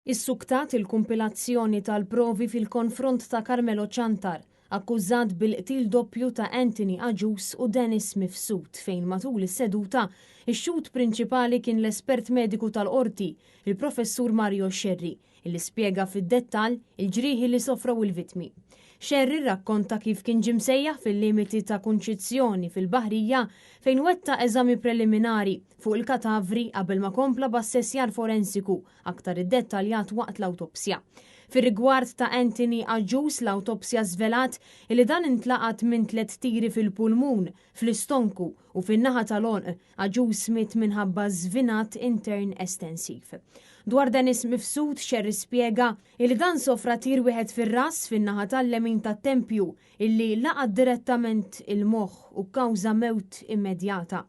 Issuktat il-kumpilazzjoni tal-provi fil-konfront ta' Carmelo Ciantar, akkużat bil-qtil doppju ta' Anthony Agius u Dennis Mifsud fejn matul is-seduta, ix-xhud prinċipali kien l-espert mediku tal-Qorti, il-Professur Mario Scerri, illi spjega fid-dettall il-ġrieħi li sofrew il-vittmi. Scerri rrakkonta kif kien ġie msejjaħ fil-limiti ta' Kunċizzjoni fil-Baħrija fejn wettaq eżami preliminari fuq il-katavri qabel ma kompla b'assessjar forensiku aktar iddettaljat waqt l-awtopsja. Fir-rigward ta' Anthony Agius l-awtopsja żvelat illi dan intlaqat minn tlett tiri fil-pulmun, fl-istonku u fin-naħa tal-għonq. Agius miet minħabba żvinat intern estensiv. Dwar Dennis Mifsud, Scerri spjega illi dan sofra tir wieħed fir-ras fin-naħa tal-lemin tat-tempju illi laqat direttament il-moħħ u kkawża mewt immedjata.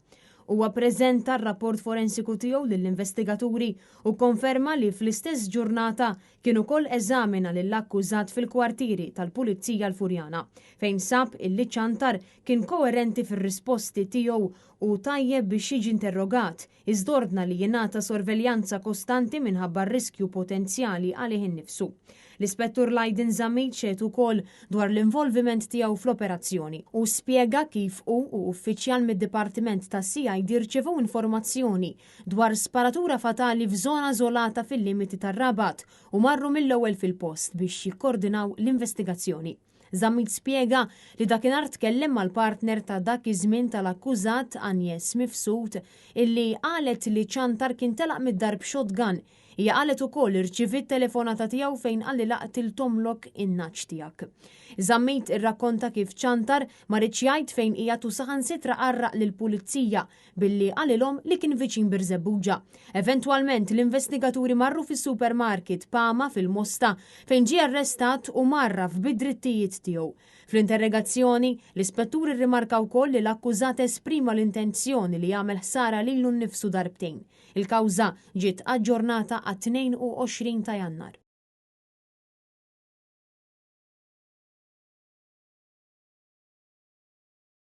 Huwa ppreżenta r-rapport forensiku tiegħu lill-investigaturi u kkonferma li fl-istess ġurnata kien ukoll eżamina lill-akkużat fil-kwartieri tal-Pulizija l-Furjana, fejn sab illi Ciantar kien koerenti fir-risposti tiegħu u tajjeb biex jiġi interrogat, iżda ordna li jingħata sorveljanza kostanti minħabba r-riskju potenzjali għalih innifsu. L-Ispettur Lydon Zammit xehed ukoll dwar l-involviment tiegħu fl-operazzjoni u spjega kif hu u uffiċjal mid-Dipartiment tas-CID rċevew informazzjoni dwar sparatura fatali f'żona żolata fil-limiti tar-Rabat u marru mill-ewwel fil-post biex jikkordinaw l-investigazzjoni. Zammit spjega li dakinhar tkellem mal-partner ta' dak iż-żmien tal-akkużat Agnes Mifsud illi qalet li Ciantar kien telaq mid-dar b'shotgun. Hija qalet ukoll li rċiviet telefonata tiegħu fejn qalilha qtiltomlok in-nagħaġ tiegħek. Zammit irrakkonta kif Ciantar ma riedx jgħid fejn qiegħed u saħansitra qarraq lill-pulizija billi qalilhom li kien viċin Birżebbuġa. Eventwalment, l-investigaturi marru fis-supermarket Pama fil-Mosta fejn ġie arrestat u mgħarraf bid-drittijiet tiegħu. Fl-interregazzjoni, l-ispettur irrimarka wkoll li l-akkużat esprima l-intenzjoni li jagħmel ħsara lilu nnifsu darbtejn. Il-kawża ġiet aġġornata għat-22 ta' Jannar.